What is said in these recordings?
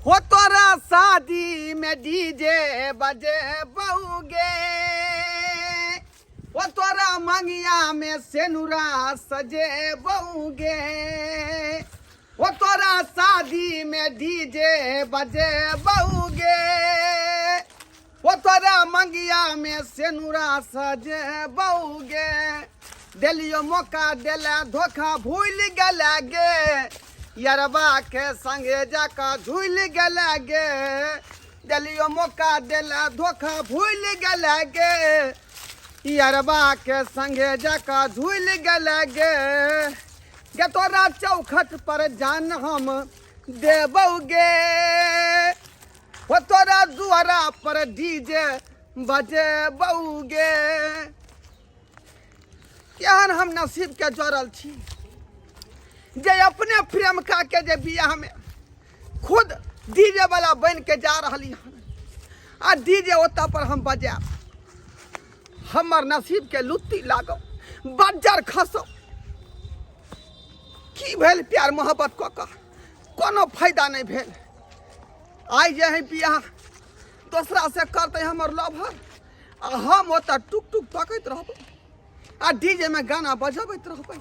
हो तोरा शादी में डीजे बजे बऊगे, हो तोरा मंगिया में सेनुरा सजे बऊगे, हो तोरा शादी में डीजे बजे बऊगे, हो तोरा मंगिया में सेनुरा सजे बऊगे। देलियो मौका देला धोखा भूल गेला गे, यरबा के संगे जाकर झूल गेला गे। देलियो मौका देला धोखा भूल गेला गे, यरबा के संगे जाकर झूल गेला गे। गे तोरा चौखट पर जान हम देबौगे, हो तोरा दुआरा पर डीजे बजे बऊगे। केहन हम नसीब के जोड़ल छी जे अपने प्रेमिका के जे बियाह में खुद डीजे वाला बन के जा रहली हन आ डीजे ओतऽ पर हम बजायब। हमर नसीब के लुत्ती लागो, बज्जर खसो। की भेल प्यार मोहब्बत कऽ कऽ कोनो फायदा नहीं भेल। आइ जे है बियाह दोसरा से करते हमर लभर आ हम ओतऽ टुक टुक तकैत रहबै आ डीजे में गाना बजबैत रहबै।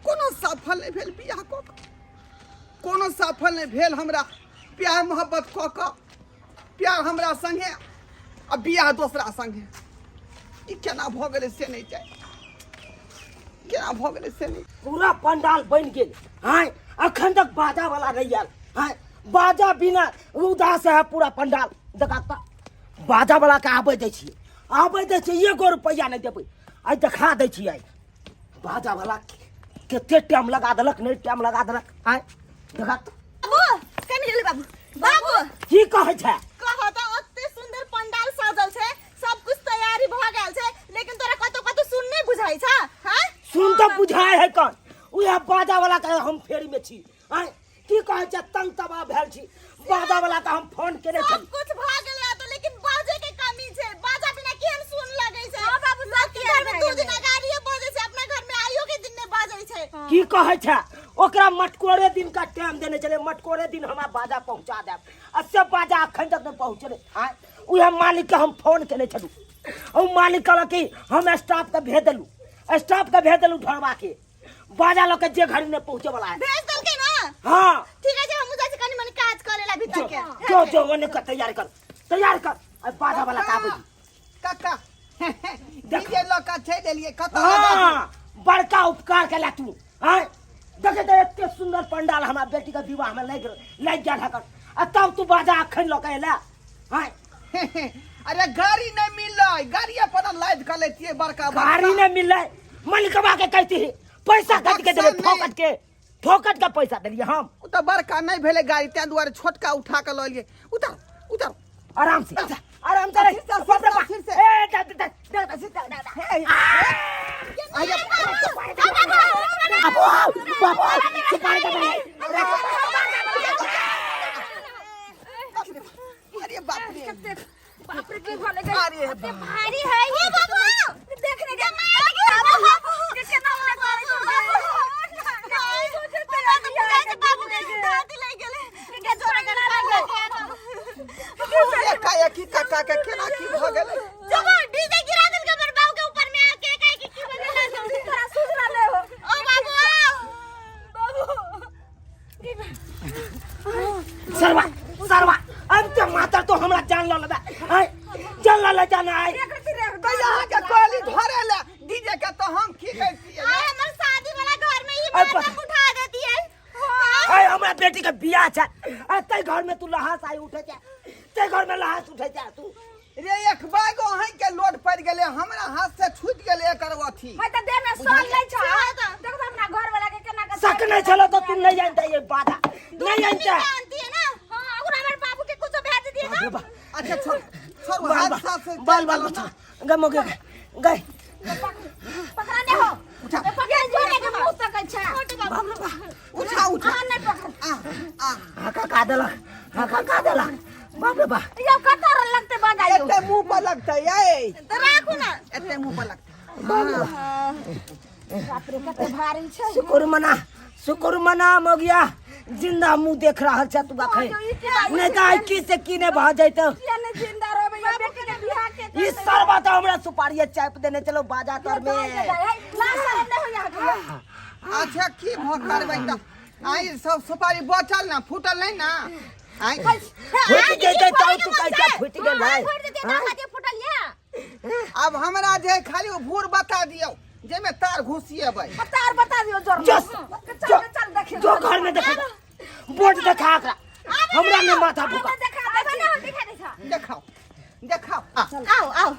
कोनो सफल नहीं भेल बियाह कऽ कऽ, कोनो सफल नहीं भेल हमरा प्यार मोहब्बत कऽ कऽ। प्यार हमरा संगे आ बियाह दोसरा संगे, ई केना भऽ गेलै से नहीं जाय, केना भऽ गेलै से नहीं। पूरा पंडाल बनि गेल। हाँ, अखन तक बाजा वाला नहीं आयल। हाँ, बाजा बिना उदास है पूरा पंडाल। देखा त बाजा वाला के आबै दै छियै, आबै दै छियै, एगो रुपैआ नहीं देबै। आइ देखा दै छियै आइ बाजा वाला कते टाइम लगा देलक, नहीं टाइम लगा देलक। आइ देखा त। बाबू कनि गेलै बाबू, बाबू की कहै छै? कह त ओते सुंदर पंडाल सजल छै, सब कुछ तैयारी भ गेल छै, लेकिन तोरा कतौ कतौ सुन नहीं बुझाई छ? हां सुन त बुझाय है कन, उहे बाजा वाला के हम फेरी में छी। आय की कहै छै, तंग तबाह भेल छी। बाजा वाला के हम फोन केने सब छी। कुछ भ गेलै तो, लेकिन बाजे के कमी छै। बाजा बिना केहन सुन लगै छै? हां बाबू, सब के घर में दू दिन अगाड़िए बजै छै, अपना घर में आइयो के दिन नहीं बजै छै। की कहै छै, ओकरा मटकोरे दिन का टाइम देने छलै, मटकोरे दिन हमरा बाजा पहुंचा देब, आ से बाजा अखन तक नहीं पहुंचलै। आय उहे मालिक के हम फोन केने छलहुँ, ओ मालिक कहलक कि हम स्टाफ के भेज देलहुँ, स्टाफ के भेज देलहुँ ढोरबा के, बाजा लऽ के जे घड़ी नहीं पहुंचे वाला है। भेज देलकै ना? हाँ। ठीक है, हमहूँ जाइ छी कनी मनी काज करे ला भीतर के। जो जो ओने के तैयार कर, तैयार कर। आ बाजा वाला का आबै। काका डीजे लऽ कऽ चलि एलियै कतऽ लगा दियौ? हाँ, बड़का उपकार केला तू। हाँ, देखे तो एते सुंदर पंडाल हमरा बेटी के विवाह में लागि लागि गेल हकन, आ तब तू बाजा अखन लऽ के एला। हाँ। अरे गाड़ी नहीं मिललै, गाड़ी अपन लाद कऽ लेतियै बड़का बड़का। गाड़ी नहीं मिललै, मलिकवा के कहती पैसा कट के देबै, बक्सा नहि। फोकट के, फोकट के पैसा देलियै हम। ओ तऽ बड़का नहीं भेलै गाड़ी, ताहि दुआरे छोटका उठा कऽ लऽ एलियै। उतर उतर, आराम से, आराम से रे। फिर से, बाप रे बाप। फिर से। ए, दा, दा, दा, दा, दा, दा, दा, दा। हे, आजा, बाबू, बाबू, सुपारी दे दे। अरे बाप रे, बाप रे, की भले गए। अरे बाप। भारी है ये बाबू, देखने के बाबू के केना होने करे छौ बाबू। बाबू के दादी ले गेले के जोरा के एकाएकी काका के केना की भऽ गेलै? जब डीजे गिरा देल के हमर बाबू के ऊपर में आके एकाएकी की भऽ गेलै? तोरा सूझ रहले हो। ओ बाबू, बाबू। सरवा, सरवा, अब के माता तो हमरा जान ल लेबे। आय जान ल ले जान आय। तऽ अहाँके कहली धरे ले डीजे के, तऽ हम की करितियै? आय हमर शादी वाला घर में ही अरे माता उठा देती है। आय हमरा बेटी के बियाह छै, आ तै घर में तू लहास आइ उठे छै, तै घर में लहास उठे छै तू। रे एक बैग अहीं के लोड पड़ि गेलै, हमरा हाथ से छूटि गेलै एकर अथी। हां त देह में सल नै छ। देख त हमरा घर वाला के केना के शक नहीं छलो तो तू नहीं जानता ये बाधा नहीं जानता। जानती है ना? हां, और हमर बाबू के कुछ भेज दिए ना। बाप रे बाप। अच्छा छोड़ छोड़, बाल हाथ बाल साथ से बाल बाल बचा गए मोगे गए। पकड़ा ने हो। उठा। पकड़ जोरे के मुंह तक छै। उठा उठा। अहाँ नहीं पकड़। आ आ हाका का देलक, हाका का देलक, बाप रे बाप। यो कतऽ लगते बाजा यो? एते मुंह पर लगतै ए। तो राखू ना। एते मुंह पर लगतै। बाप रे, कते भारी छै। शुक्र मना, शुक्र मना मोगिया जिंदा मुंह देख रहल छ तू अखन नहीं त आइ की से की ने भऽ जैतौ। किया नहीं जिंदा रहबै ये बेटी के बियाह के ई सरबा त हमरा सुपारी चाप देने चलो बाजा तर में। लाज शरम नहीं होइया अहाँके? अच्छा की भऽ करबै तऽ आई सब सुपारी बचल ना, फूटल नहीं ना आई? फुटि जैतै तब तू कैसे फुटि गेल है? फोड़ देते तऽ हाथे फुटल या। अब हमरा जे है खाली ओ भूर बता दियौ जेमे तार घुसिएबै। तार बता दियौ जोर। जो चल चल देखियौ। जो घर में देखा, बोर्ड देखा एकरा, हमरा में माथा फुका। देखा दे ना, देखा दे छा। देखाओ देखाओ आ, आओ आओ।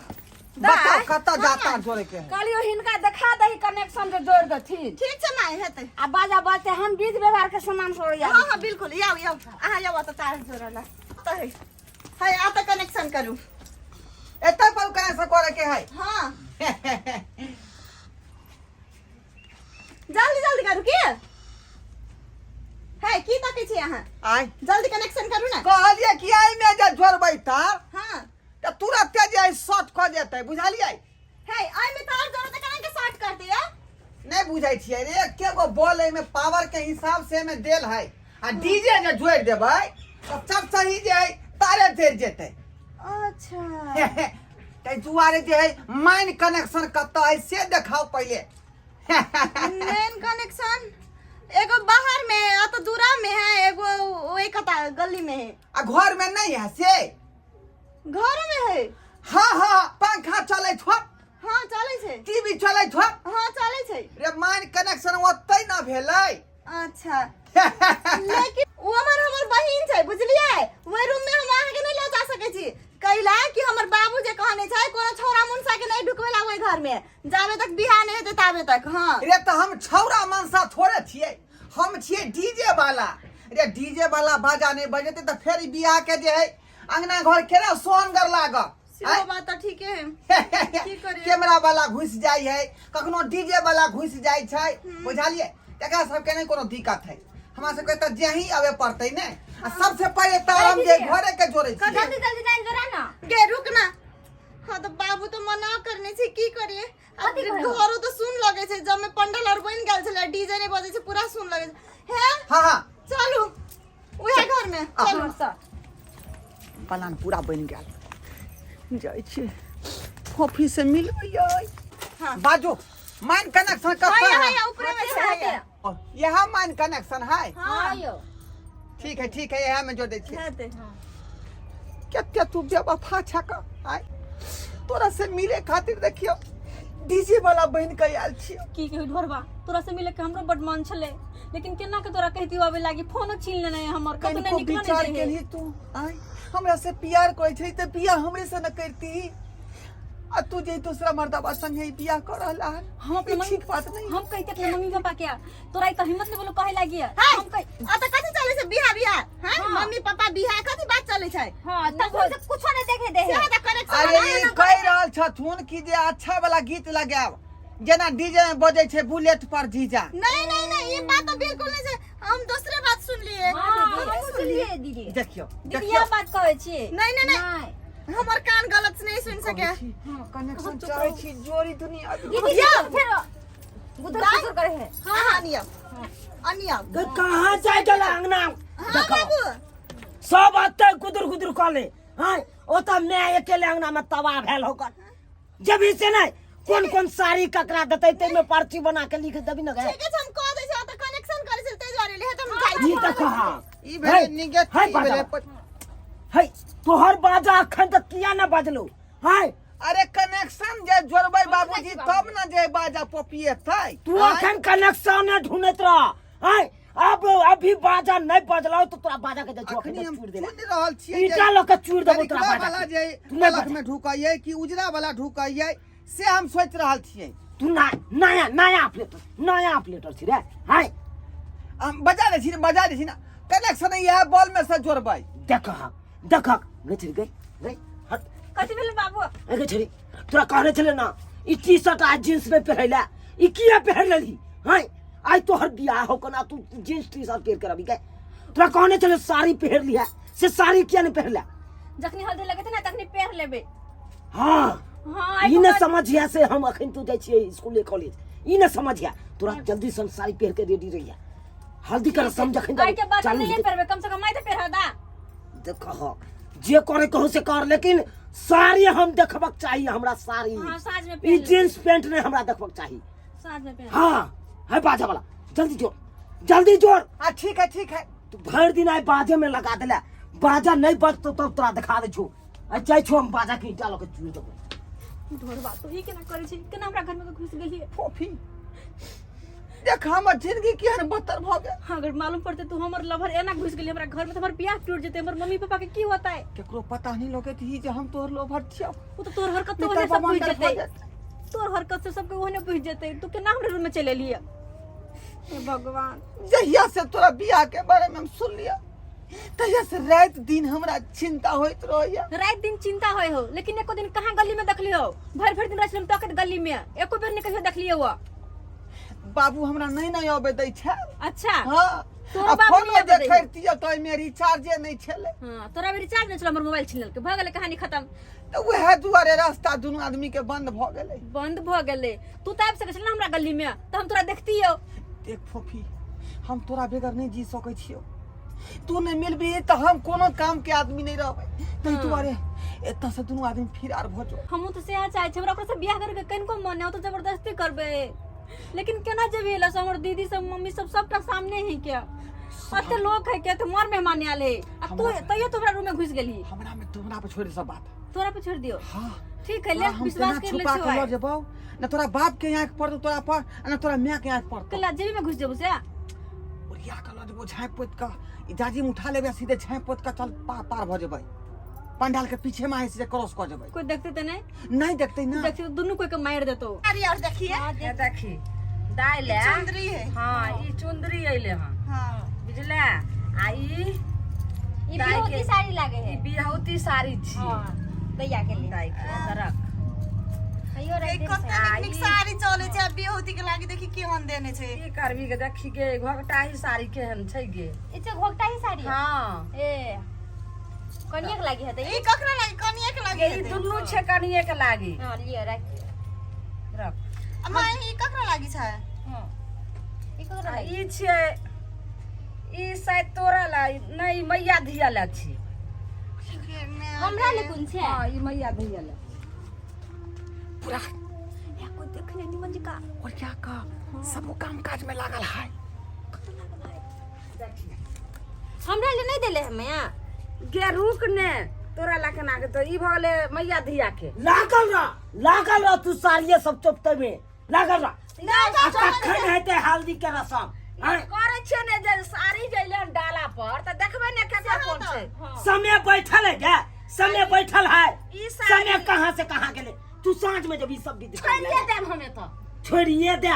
बताओ कतऽ जा तार जोड़े के है? कहलियो हिनका देखा दही कनेक्शन जे जोड़ देथिन। ठीक छै माय, हेतै। आ बाजा बाजते हम विध व्यवहार के सामान छोड़। हाँ हाँ बिल्कुल, आउ आउ, अहाँ आउ तऽ तार जोड़ल तऽ है है आ तऽ कनेक्शन करू। एतऽ पर कनेक्शन करे के है? हाँ, जल्दी जल्दी करू। की है, की तकै छी अहाँ? आय जल्दी कनेक्शन करू ने। कहलियै कि एहिमे जे जोड़बै तार हाँ तऽ तुरते जे है शॉर्ट कऽ जेतै, बुझलियै? है, एहिमे तार जोड़ो तऽ केना के शॉर्ट कर दिया? नहि बुझै छियै रे, एके गो बॉल एहिमे पावर के हिसाब से एहिमे देल है आ डीजे जे जोड़ि देबै तऽ सब सही जे है तारे जरि जेतै। अच्छा। ताहि दुआरे जे है माइन कनेक्शन कतऽ है से देखाउ पहिले। मेन कनेक्शन एगो बाहर में है, आ तो दूरा में है, एगो ओहि कता गली में है। आ घर में नहीं है से? घर में है। हाँ हाँ, पंखा चलै छौ? हाँ, चलै छै। टीवी चलै छौ? हाँ, चलै छै। रे माइन कनेक्शन ओतै ना भेलै। अच्छा, लेकिन ओ हमर हमर बहिन छै, बुझलियै? ओहि रूम में हम अहाँके नहि लऽ जा सकै छी, कैला कि हमर बाबू जे कहने छै कोनो छौड़ा मुनसा के नहि ढुकबै ला ओहि घर में जाबे तक बियाह नहि हेतै ताबे तक। हाँ रे तऽ हम छौड़ा मनसा थोड़े छियै, हम छियै डीजे वाला रे। डीजे वाला बाजा नहि बजेतै तऽ फेर ई बियाह के जे है अंगना घर केना सोहनगर लागत? सेहो बात तऽ ठीके है, की करियै? कैमरा वाला घुसि जाइ है, कखनो डीजे वाला घुसि जाइ छै, बुझलियै? एकरा सबके नहि कोनो दिक्कत है, हमरा सबके तऽ जेही आबे पड़तै ने। आ सबसे पहिले तार हम जे घरे के जोड़ै छियै। जल्दी जल्दी लाइन जोड़ा ना। गे रुक ना। हाँ तऽ बाबू तऽ मना करने छै, की करिए? कथी कहै? घरो तऽ सुन लगे छै, जब में पंडल और बनि गेल छलै, डीजे नहि बजै छै, पूरा सुन लगे छै। हे हाँ हाँ, चलू उएह घर में चलू। प्लान पूरा बनि गेल, जाइ छियै फोफी से मिलबै। हाँ। बाजू, माइन कनेक्शन कतऽ हैया है? हैया, ऊपरे में छै, हैया। यहाँ माइन कनेक्शन है। हाँ। यौ। ठीक है ठीक है, यहाँ में जोड़ दै छियै। हेतै। कते तू बेवफा छक आय, तोरा से मिले खातिर देखियो डीजे वाला बन के आयल छियो। की कहू ढोरबा, तोरा से मिले के हमरो बड मन छले, लेकिन केना के तोरा कहती आबे लागी, फोनो छीन लेने हमर, कतौ कनिको नहीं निकल विचार नहीं दे। केलही तू आय? हमरा से प्यार करै छै तऽ बियाह हमरे से न करती, आ तू जे दूसरा मर्दबा संगे ई बियाह कर रहला हन, हम अपने ई मम्मी ठीक बात नहीं। हम कहते अपने मम्मी पापा के, तोरा ई तो हिम्मत नहीं बोलो कहे लागी। है हम कह आ तऽ कथी चलै छै बियाह बियाह? हैं, मम्मी पापा बियाह कथी बात चलै छै? हाँ, तब से कुछो नहीं देखे दे है। सेहो तऽ कनेक्शन। अरे ई कहि रहल छथुन कि जे अच्छा वाला गीत लगायब, जेना डीजे में बजै छै बुलेट पर जीजा। नहीं नहीं नहीं, ये बात तो बिल्कुल नहीं छै, हम दूसरे बात सुन लिए। हाँ, हमहूँ सुनलिए दीदी। देखियौ दीदी, देखियौ। यह बात कहै छी? नहीं नहीं नहीं, नहीं। हमर कान गलत से नहीं सुन सके। कनेक्शन चाहे छी जोड़ी दुनिया। दीदी यौ। फिर गुदर गुदर करे है। हाँ हाँ, अनिया अनिया। गे कहाँ जाय गेल अंगना? हाँ। देखो बाबू सब अते गुदुर गुदुर कऽ ले। हाँ, ओतऽ my अकेले अंगना में तबाह भेल होकर जबी से नहीं, कोन कोन साड़ी ककरा देतै ताहिमे पर्ची बना के लिख देबी ने गे। ठीक है, हम कह दै छी, तऽ कनेक्शन करै छै ताहि दुआरे ले, तऽ हम जाइ ई छी। तऽ कहा ई भेलै निगेटिव, है ई भेलै बाजा। है तोहर बाजा अखन तक किया न बजलो है? अरे कनेक्शन जे जोड़बै बाबूजी तब ने जे बाजा पोपिएतै। तू अखन कनेक्शन ने ढूंढैत रह है, अब अभी बाजा नहीं बजलो तो तोरा बाजा के देखो अखनी हम चूर देला सुनि रहल छियै जे ईटा लऽ के चूर देबो तोरा करिकवा बाजा वाला के। जे तू नहि पलक बजा। में ढुकैयै कि उजरा वाला ढुकैयै से हम सोचि रहल छियै। तू ना नया नया ऑपरेटर, नया ऑपरेटर छी रे है। हम बजा दै छी ने, बजा दै छी ने, कनेक्शन इएह बॉल में से जोड़बै। देख देख गे छेरी, गे गे हट। कथी भेल बाबू? ए गे छेरी, तोरा कहने छले ना ई टी शर्ट आ जींस नहीं पहिरैला, ई किया पहिर लेलही हैं? आइ तोहर बियाह हो कोना तू जींस टी शर्ट पहिर के रबी गे? तोरा कहने छले साड़ी पहिर लिहा, से साड़ी किया नहीं पहिरला? जखनी हल्दी लगेते ना तखनी पहिर लेबे। हाँ। हाँ, ई न समझिया से हम अखन तू जाइ छियै स्कूल कॉलेज, ई न समझिया तोरा जल्दी से हम साड़ी पहिर के रेडी रहिया। हल्दी के रसम जखन आइ के बाद चालू नहीं हेतै पेरबे कम से कम माय तऽ पेरह दा। देखह जे करे कहू से कर, लेकिन साड़ी हम देखबक चाही हमरा साड़ी। हाँ, साँझ में ई पहन लेबै। जींस पैंट नहीं हमरा देखबक चाही। साँझ में पहन। हाँ है बाजा वाला, जल्दी जोड़ जल्दी जोड़। हाँ ठीक है ठीक है। तू भरि दिन आइ बाजे में लगा देले, बाजा नहीं बजतो तब तोरा दिखा दे छो। आ जाइ छो हम बाजा के ईंटा लऽ के चूर देबो। ढोरबा तो ई केना करै छै, केना हमरा घर में तो घुस गेलियै? फोफी देख हमर जिंदगी केहन बदतर भऽ गेल। हाँ, अगर मालूम पड़ते तू हमर लवर एना घुस गेली हमरा घर में तो हमर बियाह टूट जेते, हमर मम्मी पापा के की होता है? केकरो पता नहीं लगैत ही जे हम तोहर लोभर छियौ। वो तो तोहर हरकत तो नहीं ओहने तऽ सब बुझ बमंडल भऽ जेते। जेतै। तोहर हरकत से सबके ओहने बुझ जेते, तू केना हमरे रूम में चलि एलियै? हे भगवान। जहिया से तोरा बियाह के बारे में हम सुनलियै तहिया से राति दिन हमरा चिंता होइत रहैया। राति दिन चिंता होय हो, लेकिन एको दिन कहाँ गली में देखली हो? भर भर दिन रहै छलहुँ तकैत गली में, एको बेर नहीं कहियो देखलियै हो। बाबू हमरा नहीं नहीं अबै दै छै। अच्छा। हाँ। तोरो आ बाबू फोनो नहि जे अबै दै? खरीदतियै तऽ ओहिमे रिचार्जे नहि छलै। हाँ, तोरा भी रिचार्ज नहीं छलो, हमर मोबाइल छीन लेलकै, भऽ गेलै कहानी खत्म। तऽ उएह दुआरे रास्ता दुनू आदमी के बंद भऽ गेलै। बंद भऽ गेलै। तू तऽ आबि सकै छल ने हमरा गली में तऽ हम तोरा देखतियौ। देख फोफी, हम तोरा बगैर नहि जी सकै छियौ। तू नहि मिलबी तऽ हम कोनो काम के आदमी नहि रहबै। ताहि दुआरे एतऽ से दुनू आदमी फिरार भऽ जो। हमहूँ तऽ सएह चाहै छी, हमरा ओकरा से बियाह करके कनिको मन नहि, हम तऽ जबरदस्ती करबै, लेकिन केना जेबही एला से? हमर दीदी सब मम्मी सब सबटा सामने है क्या, अते लोग है क्या, तो मोर मेहमान आयल है आ तू तैयो तो हमरा रूम में घुस गेली। हमरा में तोरा पर छोड़ दे सब बात। तोरा पे छोड़ दियो? हाँ। ठीक है, ले तोरा हम विश्वास तेना कर ले छुपा छो के लऽ आइ। जेबौ न तोरा बाप के आँखि पड़तौ तोरा पर आ न तोरा माय के आँखि पड़तौ। कला जेबी में घुस जेबो से? ओरिया के लऽ जेबौ झाँपि पोति कऽ, ई जाजिम उठा लेबै आ सीधे झाँपि पोति कऽ चल पार भऽ जेबै पंडाल के पीछे में, सीधे क्रॉस कऽ जेबै। कोई देखते तो नहीं? नहीं देखते ना। देखते तो दुनू कोई के मार देतो। अरे और देखिए। हे देखी दाइ ले चुंदरी है। हाँ, ई चुंदरी अइले हन। हाँ। बुझले? आ ई ई दाइ बिहुती के- साड़ी लागे ई है। बिहौती साड़ी छी। हाँ, दैया के लिए। दाइ के रख। कहियो रख दे। कते नीक नीक साड़ी चले छै आ बिहुती के लागी देखी केहन देने छै। की करबी गे, देखी गे घोघटाही साड़ी केहन छै गे। ई छै घोघटाही साड़ी? हाँ। ए कनिए के लागी हेतै। ई ककरा लागी? कनिए के लागी गे, ई हेतै। दुनू छै कनिए के लागी। हां लिअ राख लिअ। रख। आ माय ई ककरा लागी छै? हां ई ककरा आ लागी? ई छियै ई शायद तोरा ला नहि, ई मैया धिया ला छी। हमरा ले कोन छै? हाँ, ई मैया धिया ला। पूरा या कोई देखने निमन जी का। और क्या का सब काम काज में लागल है। हमरा ले नहीं देले है मैया। गे रुक ने, तोरा ला केना के तो ई भऽ गेलै मैया धिया के। लागल रह, लागल रह तू साड़िये सब चोपते में लागल रह। आ कखन हेतै हल्दी के रसम? आँय? करै छियै ने जे साड़ी जे अइलै हन डाला पर तऽ देखबै ने केकर कोन छै। समय बैठल है गे, समय बैठल है। ई साड़ी- समय कहाँ से कहाँ गेलै? तू साँझ में जब ई सब विध कर छोड़िए ले। देब हम एतऽ। छोड़िए दे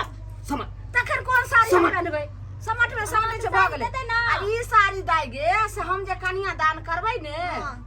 समय। तखन कोन साड़ी हम समट। पेन्हबै? समटमे समटै छै भऽ गेलै। देतै ना। आ ई साड़ी दाइ गे से हम जे कन्यादान करबै ने,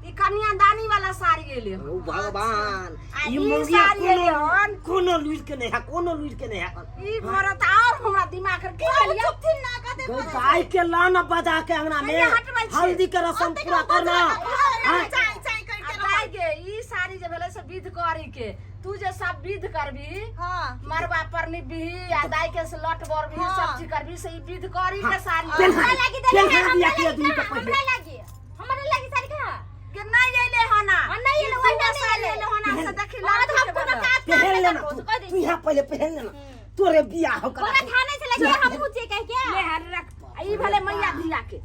ई कन्यादानी वाला साड़ी एलै हन। ओ भगवान, आ ई ई मौगिया साड़ी कोनो एलै हन। कोनो लुरि के नहीं है, कोनो लुरि के नहीं है। ई भरत और हमरा दिमाग के की बाबू भेलियै? चुपथिन ना कते गौ गाय के लाना बजा के अंगना में कहिया हटबै छी? हल्दी के रसम पूरा करना। हाँ, चाय चाय करके आ दाइ गे ई साड़ी जे भेलै से विध करी के, तू जे सब विध करबी, हां मरबा पर निबही आ दाइ के से लट बरबी, हाँ। सब चीज करबी से ई विध करी के साड़ी। पेन्हा हमरा लागी देले है, पेन्हा दिया हमरा के लागी आदमी के कहाँ? पहिले। हमरा लागी, हमरा लागी साड़ी कहाँ? के नहीं अइले हना। हाँ, नहीं अइले, ई वही दूगो नहीं साड़ी अइले। अइले हना से देखी हाँ, तो लड़की हम के कोनो भेलै। काज पहन काम लेना करबो, तू, कह दै तू यहाँ पहले पहन लेना, तोरे बियाह हो कोनो थाने से लगे हम पूछे कह के। ले हर रख। आ ई भेलै मैया धिया के।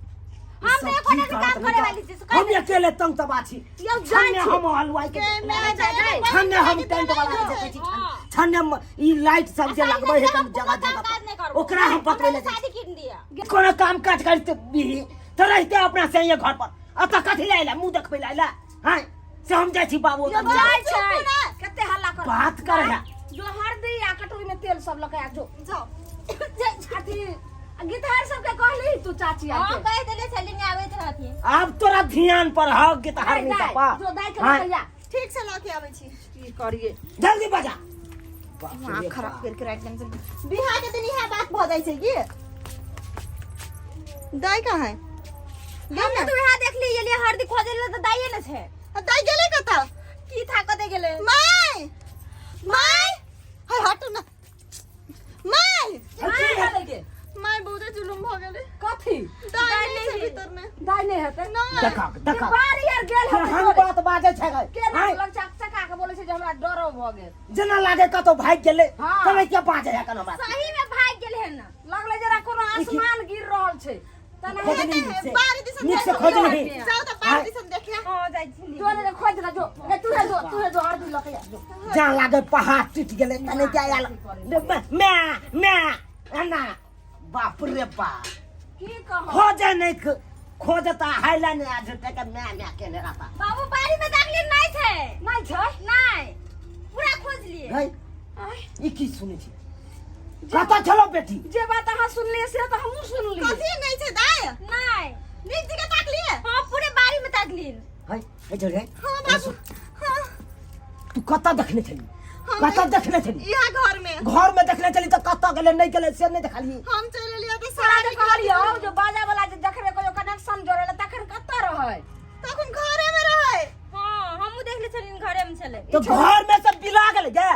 हम तो एको दिन काम करे वाली छी, से कह हम अकेले तंग तबा छी। यौ जाइ छन्ने छी। हम हलवाई के के मैं जाय छन्ने हम टेंट वाला के देखै छी, छन्ने हम ई लाइट सब जे लगबै है तन जगह जगह पर ओकरा हम बतबै ले जाइ शादी किन दिया। छी। कोनो काम काज करते बिही तऽ रहिते अपना से घर पर, अतऽ कथी ले अइला मुँह देखबै ले अइला? हाँ से हम जाइ छी बाबू ओतऽ। जाइ छै कते हल्ला कर बात कर है। जो हरदी आ कटोरी में तेल सब लके आ जो जाओ। अथी आ गीतहार सबके कहली तू चाची हां आके? कह देले छली ने आबैत रहथिन। आब तोरा ध्यान पर हक गीतहार दाइ, नहीं दाइ, पापा। जो दाइ के हाँ, लकैया। ठीक से लके आबै छी। की करिए? जल्दी बजा। दिमाग खराब करके राख देने छै। बिहार के दिन इएह बात भऽ जाइ छै की। दाइ कहाँ है? हम तो यहाँ देख ली ये हरदी खोजे ले तो दाइए न छे। आ दाइ गेलै कतऽ? की था कते गेलै? My my हाय हटू ना my. की भेलै गे? My बहुत जुलुम भ भऽ गेलै। कथी? दाइ नहि छै भीतर मे। दाइ नहि हेतै? नहि। देखा देखा बारी आर गेल हेतै। केहन तोरे। बात बाजै छै गै? केना आँय? लग चक चका के बोलै छै जे हमरा डरो भऽ गेल। जेना लागे कतौ भागि गेलै। हाँ। तनै के बाजै है कनो बात? सही में भाग गेल है ना। लगलै जेना कोनो आसमान गिर रहल छै तेना। खोज हेतै, नहीं नीक से। बारी दिसन नीक से देखियौ। खोज नहीं। जाउ तऽ बारी दिसन देखिया। हां, जाइ छी। जो ने खोज के जो गे, तू हे जो, तू हे जो, हरदी लऽ के आ, जो। जहाँ लागे पहाड़ टूटि गेलै तनै के आयल मैं मैं एना बाप रे बाप। की कहब? खोजे नहीं खोजता हाइला नहीं आ झूठे के मैं मैं केने रहता। बाबू, बाड़ी में देखली नहीं छै। नहि छै? नहीं, पूरा खोज लिए। गई ई की सुनै छी? कतऽ छलो बेटी? जे बात अहाँ सुनलियै से तऽ हमहूँ सुनलियै। कथी नहि छै दाइ? नहीं। नीक जगह ताकलियै? हां, पूरे बाड़ी में ताकली। है है चल गई। हाँ बाबू, हाँ। तू कतऽ देखने छली? हम कतऽ देखने छली? इहाँ घर में। घर में देखने छली तऽ कतऽ गेलै नहि गेलै से नहि देखलियै। हम चलि एलियै तऽ तोरा सारा जे कहलियौ जे बाजा वाला जे जखने कहियो कनेक्शन जोड़े ला तखन कतऽ रहै? तखन घरे में रहै। हां, हमहूँ देखले छलिन, घरे में छलै। तो घर में सब बिला गेलै गे?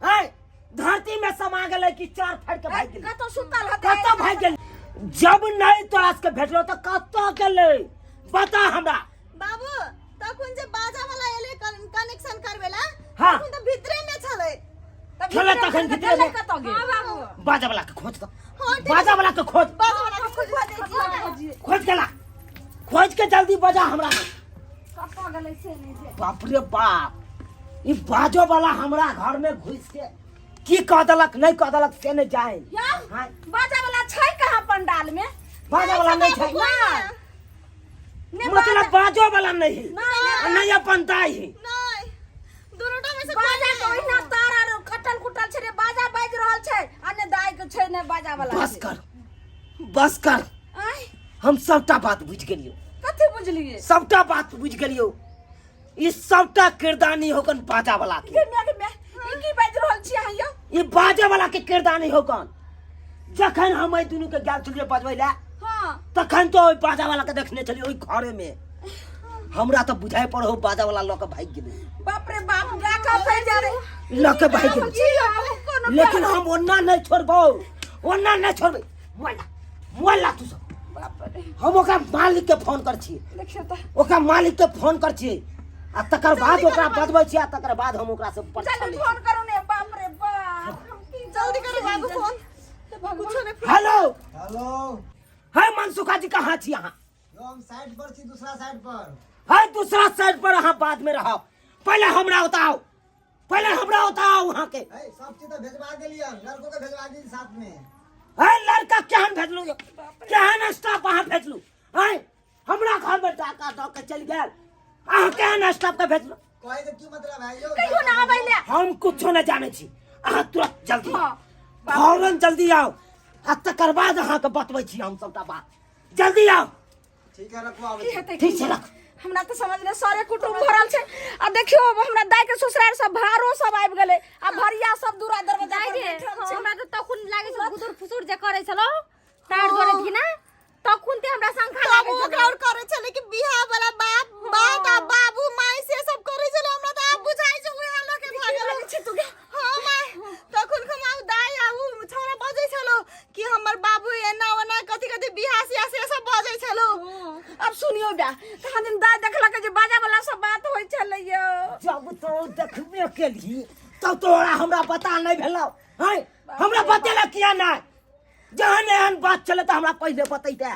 आँय, धरती में समा गेलै कि चार फाड़ के भागि गेलै? कतऽ सुतल हेतै? कतऽ भागि गेलै? जब नहि तोरा सबके भेटलो तऽ कतऽ गेलै बता हमरा। बाबू, तखन जे बाजा वाला एलै कनेक्शन करबेला, हाँ। तखन तऽ भीतरे में छलै। तऽ छलै भीतरे तखन में भीतरे में। गेलै कतऽ गेल? हां बाबू। बाजा वाला के खोज तऽ। हाँ, ठीक। बाजा वाला के खोज। बाजा वाला के खोज दै छियै। खोज के ला, खोज के जल्दी बजा हमरा। कतऽ गेलै से नहि जे। बाप रे बाप, ई बाजो वाला हमरा घर में घुस के की कह देलक नहि कह देलक से नहि जाए। यौ, हाँ। बाजा वाला छै कहाँ पंडाल में? बाजा वाला नहि छै। नहि। ने। मतलब बाजो वाला नहीं है? नहीं। आ नहीं अपन दाई है? नहि, दुनूटा में से कोई बाजा के नहि। ओहिना तार आर कटल कुटल छै रे, बाजा बाजि रहल छै आ ने दाइ के छै ने बाजा वाला बस छै। कर, बस कर। आँय? हम सबटा बात बुझि गेलियौ। कथी बुझलियै? सबटा बात बुझि गेलियौ। ई सबटा किरदानी होकन बाजा वाला के। गे my, गे my, ई की बाजि रहल छी अहाँ यौ? ई बाजे वाला के किरदानी होकन। जखन हम एहि दुनू के गेल छलियै बजबै लए, तखन तो ओहि बाजा वाला के देखने छलियै ओहि घरे में। हमरा तऽ बुझाइ पड़ो हो बाजा वाला लऽ के भागि गेलै। बाप रे बाप, डाका फैल जा रे। लऽ के भागि गेलै। छी हम कोनो। लेकिन हम ओना नहि छोड़बौ, ओना नहि छोड़बै। मोबाइल ला, मोबाइल ला तू सब। बाप रे। हम ओकरा मालिक के फोन कर छियै। देखियौ तऽ। ओकरा मालिक के फोन कर छियै आ तकर बाद ओकरा बजबै छियै आ तकर बाद हम ओकरा से परीक्षा जल्दी लै फोन करू ने। बाप रे बाप, हम की जल्दी करू बाबू फोन। कुछो नहि। छी। हेलो। हेलो। है मनसुखा जी, कहाँ छी अहाँ? यो, हम साइड पर छी, दूसरा साइड पर। है दूसरा साइड पर अहाँ बाद में रहब, पहले हमरा बताओ, पहले हमरा बताओ वहाँ के। ए, सब चीज तो भेजवा देलियन, लड़को के भेजवा दी साथ में। है लड़का केहन भेजलू? केहन स्टाफ अहाँ भेजलू? है हमरा घर में डाका दऽ के चलि गेल, अहाँ केहन स्टाफ के भेजलू? कहे के की मतलब है यो? कहियो ना आबै ले। हम कुछो नहीं जाने छी, अहाँ तुरंत जल्दी हाँ। फौरन जल्दी आओ आ तकर बाद अहाँके बतबै छी हम सबटा बात। जल्दी आओ। ठीक है, रखो, आबै की छी। हेतै? ठीक छै, रख। हमरा तऽ समझ नहि, सरे कुटुम्ब भरल छै आ देखियौ अब हमरा दाइ के ससुराल सब भारो सब आबि गेलै आ भरिया सब दूरा दरवाजा दाइ पर गे, बैठल छै। हमरा तऽ तखन लागै छै गुदुर फुसुर जे करै छलौ तार जोड़ैत कि ना, तखन ते हमरा शंखा तब लागै ओकरा और करै छलै कि बियाह वाला बाप बात आ बाबू माय से सब करै छलै। हमरा तऽ आब बुझाइ छै उएह लऽ के भागल छै तू गे। हाँ माय, तखन हम आउ दाइ आ उ छौड़ा बजै छलो कि हमर बाबू एना ओना कथी कथी बियाह सियाह से सब बजै छलो। अब सुनियो बा, कहाँ दिन दाइ देखलक जे बाजा वाला सब बात होइ छलै यौ। जब तो देखबे केलही तब तोरा हमरा पता नहीं भेलौ हैं? हमरा बतेला किया नहीं? जहन एहन बात छलै तऽ हमरा पहिले बतैते।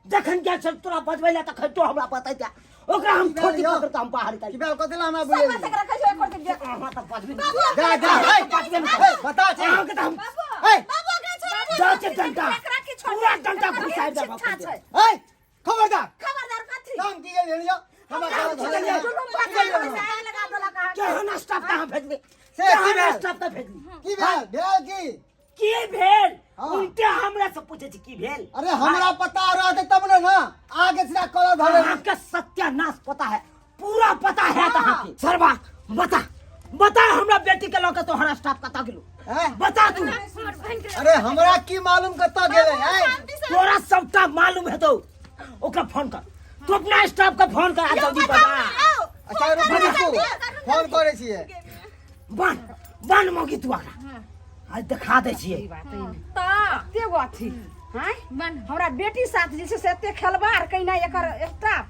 जखन गेल छल तोरा बजबै लए तखन तो हमरा बतैते। ओकरा हम की भेल ठोकी यौ? पकड़ के हम बाहर निकालि की भेल? कथी ला हमरा सब बात बुझेली? एकरा कहियो एकर के अहाँ तऽ बजबे जा जा, ए, ए, बता छै। अहाँके तऽ हम ए, बाबू, ओकरा छोड़ू। दऽ के डंटा एकरा की छोड़? पूरा डंटा एकर घुसाइ केहन देबऽ। शिक्षा छै? ए, खबरदार। खबरदार कथी? काम की गेल लियो हमरा घर धरे लियो। दुनू बाजा लगा देलक अहाँके। केहन स्टाफ कहाँ भेजली? से की केहन भेल? स्टाफ के भेजली? की भेल? भेल की? की भेल? हाँ। उल्टे हमरा से पूछे छी की भेल? अरे, हमरा पता रहते तब ने ना आगे सीधा कॉलर धरे। अहाँके सत्यानाश पता है, पूरा पता है हाँ। अहाँके सरवा, बता बता, हमरा बेटी के लऽ के तोहर स्टाफ कतऽ गेलो? हैं? बता तू। अरे, हमरा की मालूम कतऽ गेलै? हैं? तोरा सबटा मालूम हेतौ। ओकरा फोन कर, तू अपना स्टाफ के फोन कर आ जल्दी बता। अच्छा, रुकू रुकू, फोन करै छियै। बन बन मौगी तू आगा आज देखा दै छियै। तऽ एगो अथी आँय हमरा बेटी साथ जे छै से एते खेलबार कहिना एकर स्टाफ।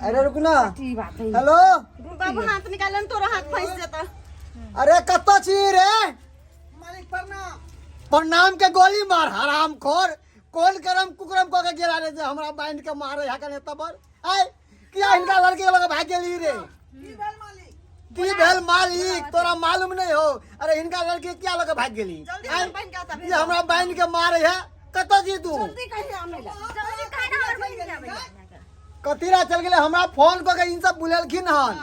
अरे रुक ना। ई बात है। हेलो बाबू हाथ निकालन, तोरा हाथ फंस जेता। अरे कतऽ छी रे? मालिक प्रणाम। प्रणाम के गोली मार हराम खोर। कोन करम कुकरम कऽ के गेला रे जे हमरा बांध के मारे है कने तबर? आय किया हिनका लड़की के लग भाग गेली रे? की भेल मालिक? की भेल मालिक तोरा मालूम नहीं हो। अरे हिनका लड़की किया लग भाग गेली? जल्दी आय, हमर बहिन के आता ये हमरा बांध के मारे है। कतऽ छी तू? जल्दी कहियो आनै ला। जल्दी कहि ना हमर बहिन के आबै। कथी ला चल गेले? हमरा फोन कऽ के इन सब बुलेलखिन हन।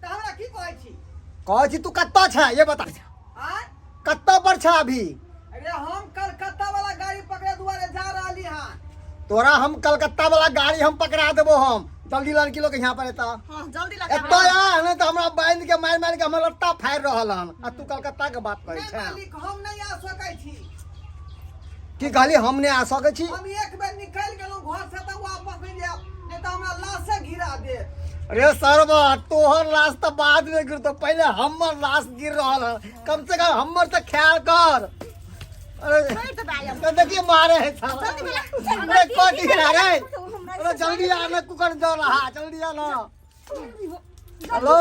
तऽ हमरा की कहै छी? कहै छी तू कतऽ छै ये बता। आय कतऽ पर छै अभी? अरे हम कलकत्ता वाला गाड़ी पकड़े दुआरे जा रहली हन। तोरा हम कलकत्ता वाला गाड़ी हम पकड़ा देबो हम। जल्दी लड़की लोग यहाँ पर एता। हां जल्दी लगा। एतऽ आ नहीं तऽ हमरा बांध के मारि मारि के हमर लत्ता फाड़ि रहल हन आ तू कलकत्ता के बात करै नहि छै। मालिक हम नहीं आ सकै छी। की कहली? हम नहि आ सकै छी। हम एक बेर निकलि गेलहुँ घर से तऽ वापस नहि जायब, नहीं तऽ हमरा लाशे गिरा देत। अरे सरवा तोहर लाश तऽ बाद में गिरतो, पहले हमर लाश गिर रहल हन। कम से कम हमर तऽ ख्याल कर। अरे तो देखिए मारे है साला। अरे कट गिरा रे। अरे जल्दी आ ना, कुकर जल रहा, जल्दी आ ना। हेलो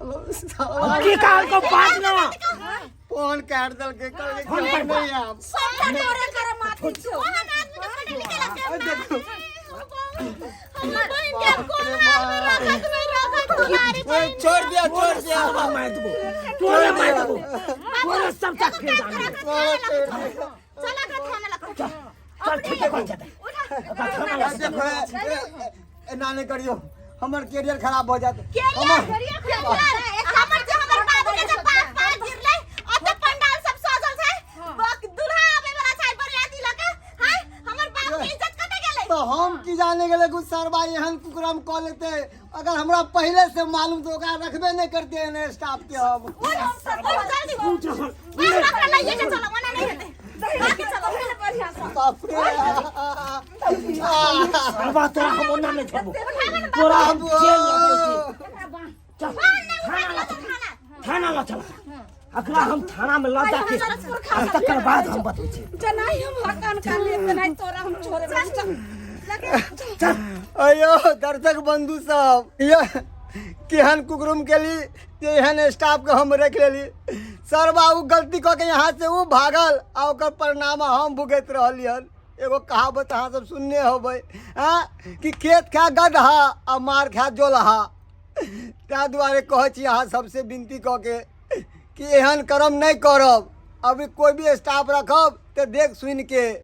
हेलो साला। की कहल को बात ना। फोन काट देलकै, कहलकै कि नहीं आब। सबटा तोरे करमाती छौ। ओहन आदमी के पढ़े लिखे ला अरे देखो। हमर बहिन के कोन हाल में रखत नहीं रखत तुम्हारी बहिन। छोड़ दिया छोड़ दिया। साला मार देबो तोरे, मार देबो तोरे, सबटा खेल जान। चल एकरा थाना लगा। चल ठीक है जेतै ओकरा थाना लगा। देखो एना नहीं करियो, हमर कैरियर खराब हो जात। कैरियर हमर जे हमर बाबू के जे पाग पाग गिरलै, ओते पंडाल सब सजल छै, बक दुल्हा आबै वाला छै बरियाती लके। हां हमर बाबू के इज्जत कते गेलै? तो हम की जाने गेले कि सरबा एहन कुकरम कऽ लेते। अगर हमरा पहले से मालूम तो ओकरा रखबे नहीं करते एहन स्टाफ के हम। उठ उठ जल्दी उठ, बाबू ओकरा लइए के चलो, ओना नहीं हेतै। बाकी चलो बढ़िया से। बाप रे। सरवा तोरा हम ओना नहि छोड़बो, तोरा हम जेल लऽ जाइ छी। चल थाना लऽ चल, थाना लऽ चल अकरा हम थाना में लऽ जाके आ तकर बाद हम बतबै छी। जेनाही हम हकान कान लेब तेनाही तोरा हम छोड़े चल। चल। अयो दर्शक बंधु सब, ये केहन कुकरुम केली जे एहन स्टाफ के हम रख लेली। सर बाबू गलती कऽ के यहाँ से उ भागल आ ओकर परिणाम हम भुगति रहली हन। एगो कहावत अहाँ सब सुनने होबै हाँ कि खेत खा गदहा आ मार खा जोलहा। ताहि दुआरे कहै छी अहाँ सबसे विनती कऽ के कि एहन कर्म नहि करब। अभी कोई भी स्टाफ रखब तऽ देख सुनि के।